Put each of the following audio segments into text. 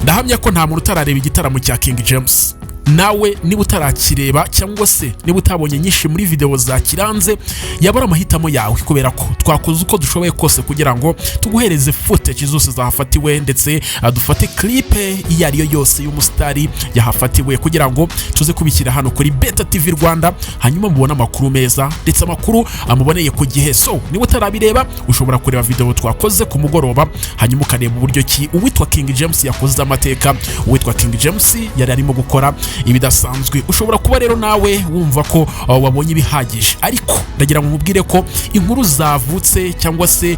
Ndahamya ko nta muntu utarareba igitaramo cya King James. Nawe niba utarakireba cyangwa se niba utabonye nyinshi muri video zakiranze, yaba ari amahitamo yawe, kubera ko twakoze uko dushoboye kose kugira ngo tuguhereze footage zose zahafatiwe, ndetse dufate clip iyo ari yo yose y'umusitari yahafatiwe, kugira ngo tuze kubishyira hano kuri Beta TV Rwanda, hanyuma mubone amakuru meza ndetse amakuru amuboneye ku gihe. So niba utarabireba, ushobora kureba video twakoze ku mugoroba, hanyuma ukareba uburyo ki uwitwa King James yakoze amateka. Uwitwa King James yari arimo gukora ibidasanzwe. Ushobora kuba rero nawe wumva ko wabonye ibihagije, ariko ndagira ngo nkubwire ko inkuru zavutse cyangwa se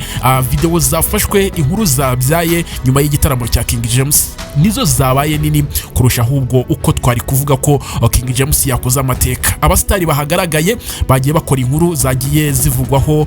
video zafashwe, inkuru zabyaye nyuma y'igitaramo cya King James nizo zabaye nini kurusha ahubwo uko twari kuvuga ko King James yakoze amateka. Abasitari bahagaragaye bagiye bakora inkuru zagiye zivugwaho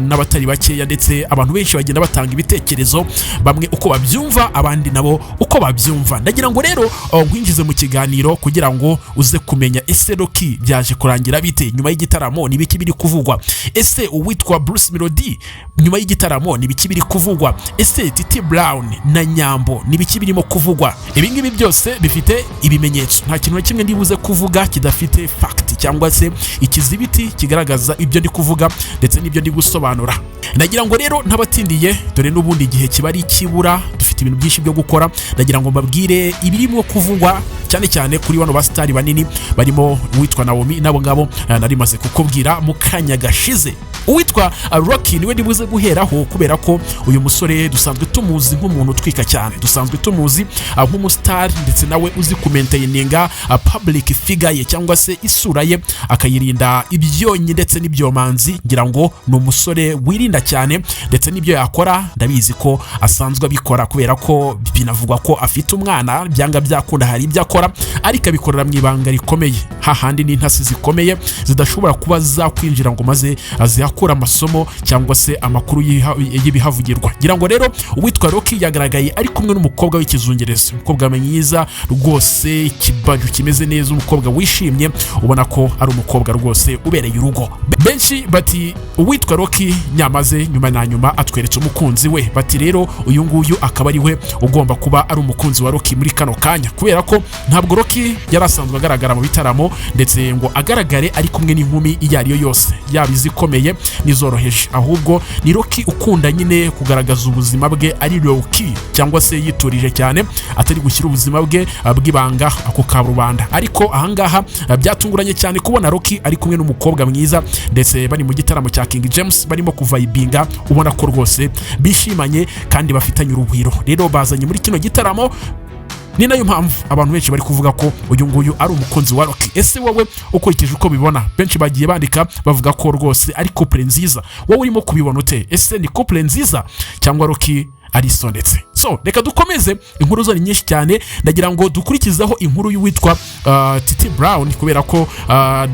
n'abatari bakeya, ndetse abantu benshi bagenda batanga ibitekerezo, bamwe uko babyumva, abandi nabo uko babyumva. Ndagira ngo rero nkwinjize mu kiganiro kugira ngo uze kumenya: ese Rocky byaje kurangira bite nyuma y'igitaramo? Ni ibiki biri kuvugwa? Ese uwitwa Bruce Melody nyuma y'igitaramo ni ibiki biri kuvugwa? Ese Titi Brown na Nyambo ni ibiki birimo kuvugwa? Ibi ngibi byose bifite ibimenyetso. Nta kintu na kimwe ndibuze kuvuga kidafite fact cyangwa se ikizibiti kigaragaza ibyo ndi kuvuga ndetse n'ibyo ndi gusobanura. Ndagira ngo rero ntabatindiye, dore n'ubundi igihe kiba ari ikibura, dufite ibintu byinshi byo gukora. Ndagira ngo mbabwire ibirimo kuvugwa cyane cyane kuri bano basitari banini barimo uwitwa Naomi n'abo ngabo nari maze kukubwira mu kanya gashize. Uwitwa Rocky niwe ndibuze guheraho, kubera ko uyu musore dusanzwe tumuzi nk'umuntu utwika cyane, dusanzwe tumuzi nk'umusitari, ndetse nawe uzi kumaintaininga public figure ye cyangwa se isura ye, akayirinda ibyonnyi ndetse n'ibyomanzi. Ngira ngo ni umusore wirinda cyane, ndetse n'ibyo yakora ndabizi ko asanzwe abikora, kubera ko binavugwa ko afite umwana. Byanga byakunda hari ibyo akora, ariko abikorera mu ibanga rikomeye, hahandi n'intasi zikomeye zidashobora kuba zakwinjira ngo maze zihakure amasomo cyangwa se amakuru y'ibihavugirwa. Ngira ngo rero uwitwa Rocky yagaragaye ari kumwe n'umukobwa w'ikizungerezi, umukobwa mwiza rwose, ikibaju kimeze neza, umukobwa wishimye, ubona ko ari umukobwa rwose ubereye urugo. Benshi bati uwitwa Rocky nyamaze nyuma na nyuma atweretse umukunzi we. Bati rero uyu nguyu akaba ari we ugomba kuba ari umukunzi wa Rocky muri kano kanya, kubera ko ntabwo Rocky yari asanzwe agaragara mu bitaramo ndetse ngo agaragare ari kumwe n'inkumi iyo ari yo yose, yaba izikomeye n'izoroheje. Ahubwo ni Rocky ukunda nyine kugaragaza ubuzima bwe ari low key cyangwa se yiturije cyane, atari gushyira ubuzima bwe bw'ibanga ako karubanda. Ariko ahangaha byatunguranye cyane kubona Rocky ari kumwe n'umukobwa mwiza, ndetse bari mu gitaramo cya King James, barimo kuvibinga, ubona ko rwose bishimanye kandi bafitanye urugwiro. Rero bazanye muri kino gitaramo, ni nayo mpamvu abantu benshi bari kuvuga ko uyu nguyu ari umukunzi wa Rocky. Ese wowe ukurikije uko bibona, benshi bagiye bandika bavuga ko rwose ari couple nziza, wowe urimo kubibona ute? Ese ni couple nziza cyangwa Rocky arisondetse? So reka dukomeze, inkuru zo ni nyinshi cyane. Ndagira ngo dukurikizeho inkuru y'uwitwa Titi Brown, kubera ko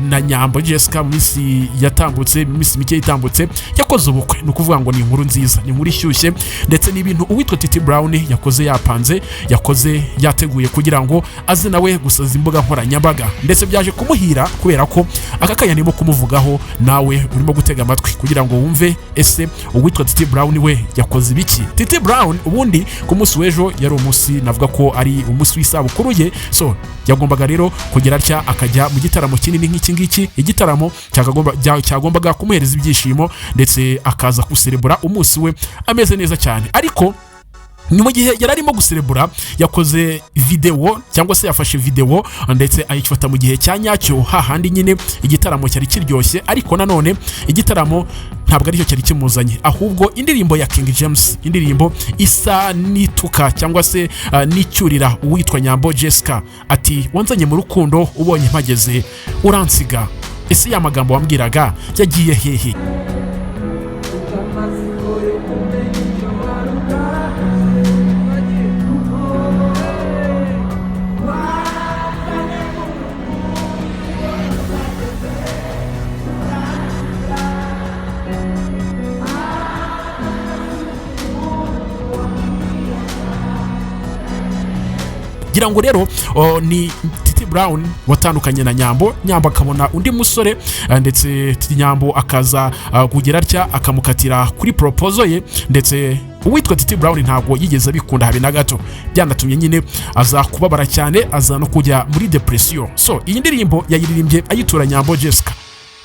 na Nyambo Jessica mu minsi yatambutse, mu minsi mike itambutse, yakoze ubukwe. Ni ukuvuga ngo ni inkuru nziza, ni inkuru ishyushye, ndetse n'ibintu uwitwa Titi Brown yakoze yapanze, yakoze yateguye kugira ngo aze nawe gusaza imbuga nkoranyambaga, ndetse byaje kumuhira, kubera ko aka kanya ndimo kumuvugaho nawe urimo gutega amatwi kugira ngo wumve ese uwitwa Titi Brown we yakoze ibiki. Titi Brown ubundi ku munsi w'ejo yari umunsi, navuga ko ari umunsi w'isabukuru ye. So yagombaga rero kugera atya akajya mu gitaramo kinini nk'iki ngiki, igitaramo cyagombaga kumuhereza ibyishimo, ndetse akaza guserebura umunsi we ameze neza cyane. Ariko ni mu gihe yari arimo guserebura, yakoze videwo cyangwa se yafashe videwo, ndetse ayifata mu gihe cya nyacyo, hahandi nyine igitaramo cyari kiryoshye. Ariko nanone igitaramo ntabwo aricyo cyari kimuzanye, ahubwo indirimbo ya King James, indirimbo isa n'ituka cyangwa se n'icyurira uwitwa Nyambo Jessica, ati: "Wanzanye mu rukundo, ubonye mpageze uransiga. Ese ya magambo wambwiraga yagiye hehe?" Amatsiko yo kumenya icyo wari ugamije. Wazanye mu rukundo, mpageze uransiga. Ngira ngo rero ni Titi Titi Brown watandukanye na Nyambo, Nyambo akabona undi musore, ndetse Nyambo akaza kugira atya akamukatira kuri proposal ye. Ndetse uwitwa Titi Brown ntabwo yigeze abikunda habe na gato, byanatumye nyine aza kubabara cyane, aza no kujya muri depression. So iyi ndirimbo yayiririmbye ayitura Nyambo Jessica.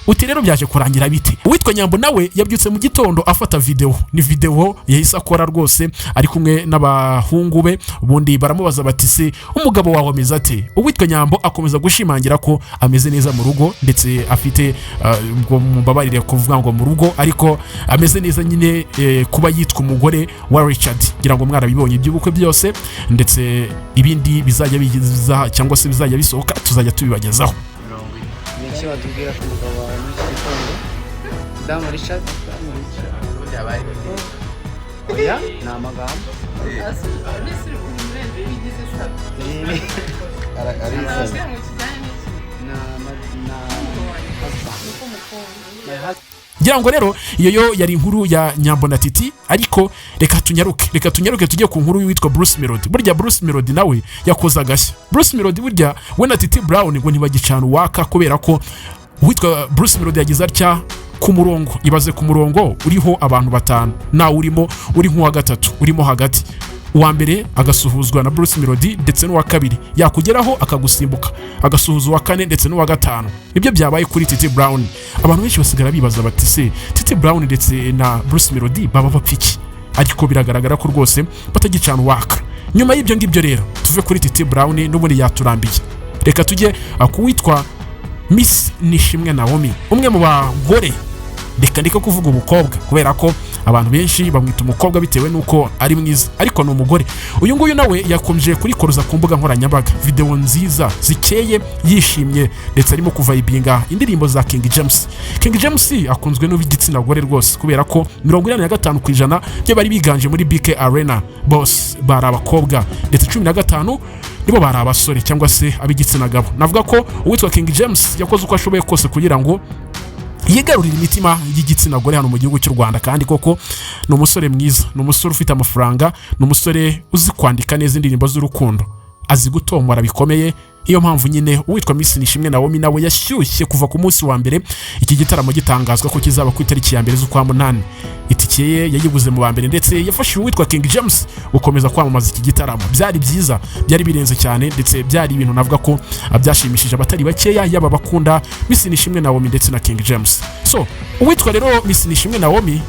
Uti rero byaje kurangira bite? Uwitwa Nyambo nawe yabyutse mu gitondo afata video. Ni video yahise akora rwose ari kumwe n'abahungu be. Ubundi baramubaza bati: "Se umugabo wawe ameze ate?" Uwitwa Nyambo akomeza gushimangira ko ameze neza mu rugo, ndetse afite ubwo mumbabarire kuvuga ngo mu rugo, ariko ameze neza nyine, kuba yitwa umugore wa Richard. Ngira ngo mwarabibonye iby'ubukwe byose, ndetse ibindi bizajya biza cyangwa se bizajya bisohoka tuzajya tubibagezaho. 40. Ni iki watubwira ku mugabo wawe muri iki gitondo, damu Richard? Ubundi haba harimo indi. Oya, ni amagambo. Ni na husband, my husband. Ngira ngo rero iyo yo yari inkuru ya Nyambo na Titi, ariko reka tunyaruke tujye ku nkuru y'uwitwa Bruce Melody. Burya Bruce Melody nawe yakoze agashya. Bruce Melody burya we na Titi Brown ngo ntibagicana uwaka, kubera ko uwitwa Bruce Melody yagize atya ku murongo. Ibaze ku murongo uriho abantu batanu, nawe urimo, uri nk'uwa gatatu, urimo hagati. Uwa mbere agasuhuzwa na Bruce Melody ndetse n'uwa kabiri yakugeraho akagusimbuka, agasuhuza uwa kane ndetse n'uwa gatanu. Nibyo byabaye kuri Titi Brown. Abantu benshi basigara bibaza bati: "Se Titi Brown ndetse na Bruce Melody baba bapfa iki?" Ariko biragaragara ko rwose batagicana uwaka. Nyuma y'ibyo ngibyo rero, tuve kuri Titi Brown, n'ubundi yaturambiye. Reka tujye ku witwa Miss Nishimwe Naomi, umwe mu bagore, reka ndeke kuvuga umukobwa kubera ko abantu benshi bamwita umukobwa bitewe n'uko ari mwiza, ariko ni umugore. Uyu nguyu nawe yakomeje kurikoroza ku mbuga nkoranyambaga, videwo nziza zikeye, yishimye ndetse arimo kuvayibinga indirimbo za King James. King James akunzwe n'ab'igitsina gore rwose, kubera ko 85% by'abari biganje muri BK Arena bose bari abakobwa, ndetse 15 nibo bari abasore cyangwa se ab'igitsina gabo. Navuga ko uwitwa King James yakoze uko ashoboye kose kugira ngo yigarurira imitima y'igitsina gore hano mu gihugu cy'u Rwanda. Kandi koko ni umusore mwiza, ni umusore ufite amafaranga, ni umusore uzi kwandika neza indirimbo z'urukundo, azi gutombora bikomeye. Iyo mpamvu nyine uwitwa Miss Nishimwe Naomi nawe yashyushye kuva ku munsi wa mbere iki gitaramo gitangazwa ko kizaba ku itariki ya 1 z'ukwa munani. Itike ye yayiguze mu ba mbere, ndetse yafashije uwitwa King James gukomeza kwamamaza iki gitaramo. Byari byiza, byari birenze cyane, ndetse byari ibintu navuga ko byashimishije abatari bakeya, yaba abakunda Miss Nishimwe Naomi ndetse na King James. So uwitwa rero Miss Nishimwe Naomi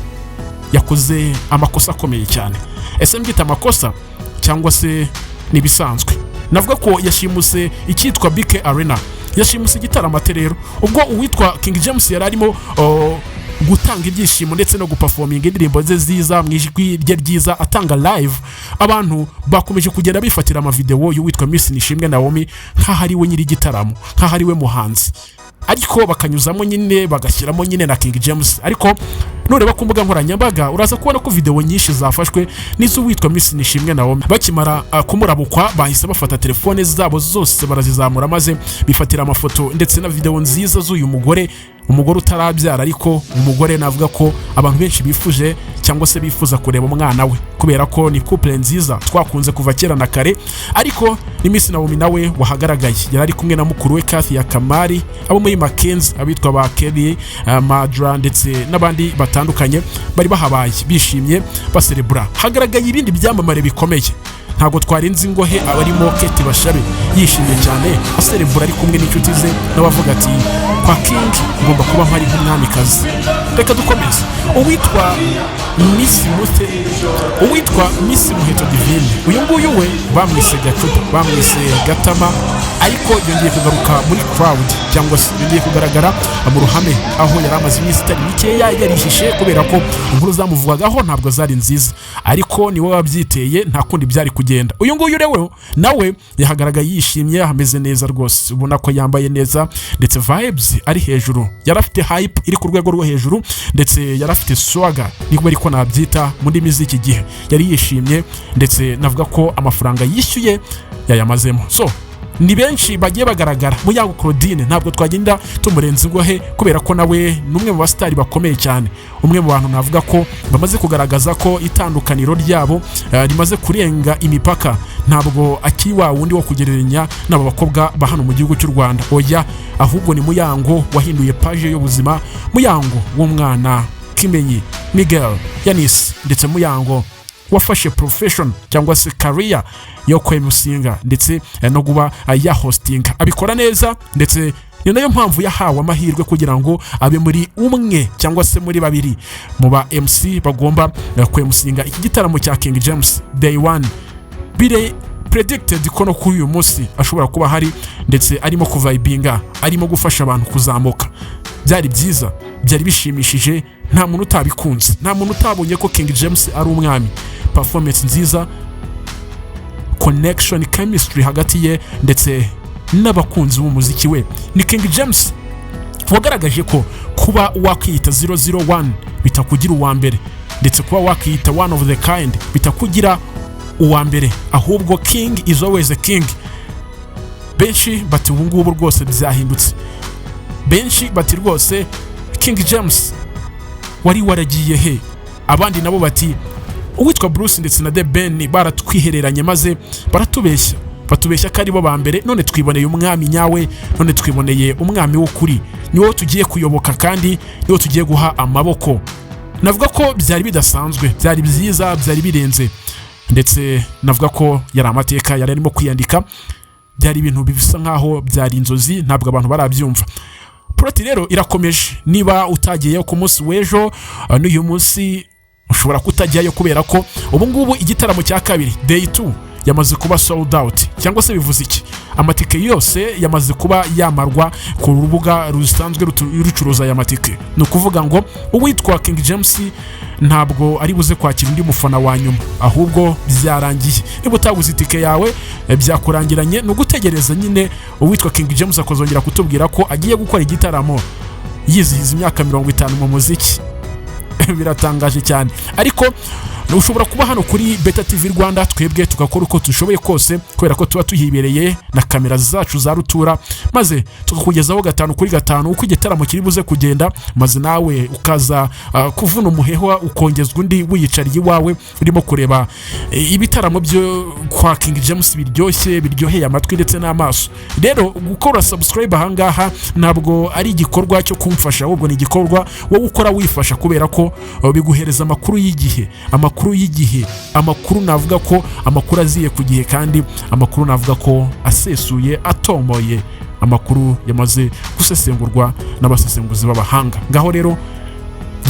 yakoze amakosa akomeye cyane. Ese mbyita amakosa cyangwa se n'ibisanzwe? Navuga ko yashimuse icyitwa BK Arena, yashimuse igitaramo ate rero? Ubwo uwitwa King James yari arimo gutanga ibyishimo ndetse no guperforminga indirimbo ze ziza mu ijwi rye ryiza, atanga live, abantu bakomeje kugenda bifatira amavidewo y'uwitwa Miss Nishimwe Naomi nk'aho ari we nyiri igitaramo, nk'aho ari we muhanzi, ariko bakanyuzamo nyine bagashyiramo nyine na King James. Ariko nureba ku mbuga nkoranyambaga uraza kubona ko videwo nyinshi zafashwe n'iz'uwitwa Miss Nishimwe Naomi. Bakimara kumurabukwa, bahise bafata telefone zabo zose barazizamura, maze bifatira amafoto ndetse na videwo nziza z'uyu mugore, umugore utarabyara, ariko umugore navuga ko abantu benshi bifuje cyangwa se bifuza kureba umwana we, kubera ko ni couple nziza twakunze kuva kera na kare. Ariko ni Miss Naomi nawe wahagaragaye, yari ari kumwe na mukuru we Kathy ya Kamari, abo muri Mackenzie, abitwa ba Kelly, Madra ndetse n'abandi batandukanye bari bahabaye bishimye baserebura. Hagaragaye ibindi byamamare bikomeye, ntabwo twarenze ingohe, abarimo Kate Bashabe yishimye cyane aserebura ari kumwe n'inshuti ze, n'abavuga ati: "Kwa King ngomba kuba mpari nk'umwamikazi." Reka dukomeze. Uwitwa Miss Mute, uwitwa Miss Muheto Divine, uyu nguyu we bamwise Gacupa, bamwise Gatama, ariko yongeye kugaruka muri crowd cyangwa se yongeye kugaragara mu ruhame aho yari amaze iminsi itari mikeya yarihishe, kubera ko inkuru zamuvugagaho ntabwo zari nziza, ariko niwe wabyiteye, nta kundi byari kugenda. Uyu nguyu rero nawe yahagaragaye yishimye, ameze neza rwose, ubona ko yambaye neza ndetse vibes ari hejuru. Yari afite hype iri ku rwego rwo hejuru, ndetse yari afite swagger, niko ariko nabyita mu ndimi z'iki gihe. Yari yishimye, ndetse navuga ko amafaranga yishyuye yayamazemo. So Ni benshi bagiye bagaragara. Muyango Claudine ntabwo twagenda tumurenza ingohe, kubera ko nawe ni umwe mu basitari bakomeye cyane, umwe mu bantu navuga ko bamaze kugaragaza ko itandukaniro ryabo rimaze kurenga imipaka. Ntabwo akiri wa wundi wo kugereranya n'aba bakobwa ba hano mu gihugu cy'u Rwanda, oya, ahubwo ni Muyango wahinduye page y'ubuzima, Muyango w'umwana Kimenyi Miguel Yanis, ndetse Muyango wafashe profession cyangwa se career yo kwemusinga ndetse no kuba yahostinga, abikora neza. Ndetse ni nayo mpamvu yahawe amahirwe kugira ngo abe muri umwe cyangwa se muri babiri mu ba MC bagomba kwemusinga iki gitaramo cya King James day one. Bire predicted ko no kuri uyu munsi ashobora kuba hari ndetse arimo kuvibinga, arimo gufasha abantu kuzamuka. Byari byiza, byari bishimishije, nta muntu utabikunze, nta muntu utabonye ko King James ari umwami. Performance nziza, connection, chemistry hagati ye ndetse n'abakunzi b'umuziki we. Ni King James wagaragaje ko kuba wakwiyita 001 bitakugira uwa mbere, ndetse kuba wakwiyita one of the kind bitakugira uwa mbere, ahubwo king is always a king. Benshi bati ubu ngubu rwose byahindutse, benshi bati rwose King James wari waragiye he? Abandi nabo bati uwitwa Bruce ndetse na The Ben baratwihereranye maze baratubeshya, batubeshya ko aribo ba mbere, none twiboneye umwami nyawe, none twiboneye umwami w'ukuri, ni wowe tugiye kuyoboka kandi ni wowe tugiye guha amaboko. Navuga ko byari bidasanzwe, byari byiza, byari birenze, ndetse navuga ko yari amateka yari arimo kwiyandika. Byari ibintu bisa nkaho byari inzozi, ntabwo abantu barabyumva. Plot rero irakomeje. Niba utagiyeyo ku munsi w'ejo, n'uyu munsi ushobora kutajyayo, kubera ko ubu ngubu igitaramo cya kabiri, day 2, yamaze kuba sold out. Cyangwa se bivuze iki? Amatike yose yamaze kuba yamarwa ku rubuga rusanzwe rucuruza aya matike. Ni ukuvuga ngo uwitwa King James ntabwo ari buze kwakira undi mufana wa nyuma, ahubwo byarangiye. Niba utaguze itike yawe, byakurangiranye, ni ugutegereza nyine uwitwa King James akazongera kutubwira ko agiye gukora igitaramo yizihiza imyaka 50 mu muziki. Biratangaje cyane, ariko ushobora kuba hano kuri Beta TV Rwanda, twebwe tugakora uko dushoboye kose, kubera ko tuba tuhibereye na kamera zacu za rutura, maze tukakugezaho gatanu kuri gatanu uko igitaramo kiri buze kugenda, maze nawe ukaza kuvuna umuheha ukongezwa undi wiyicariye iwawe, urimo kureba ibitaramo byo kwa King James biryoshye, biryoheye amatwi ndetse n'amaso. Rero gukora subscribe ahangaha ntabwo ari igikorwa cyo kumfasha, ahubwo ni igikorwa wowe ukora wifasha, kubera ko biguhereza amakuru y'igihe, amakuru y'igihe, amakuru navuga ko amakuru aziye ku gihe, kandi amakuru navuga ko asesuye, atomoye, amakuru yamaze gusesengurwa n'abasesenguzi b'abahanga. Ngaho rero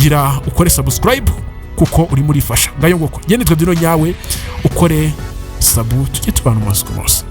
gira ukore subscribe kuko urimo urifasha. Ngayo nguko, njye nitwa Dino Nyawe. Ukore sub, tujye tubana umunsi ku munsi.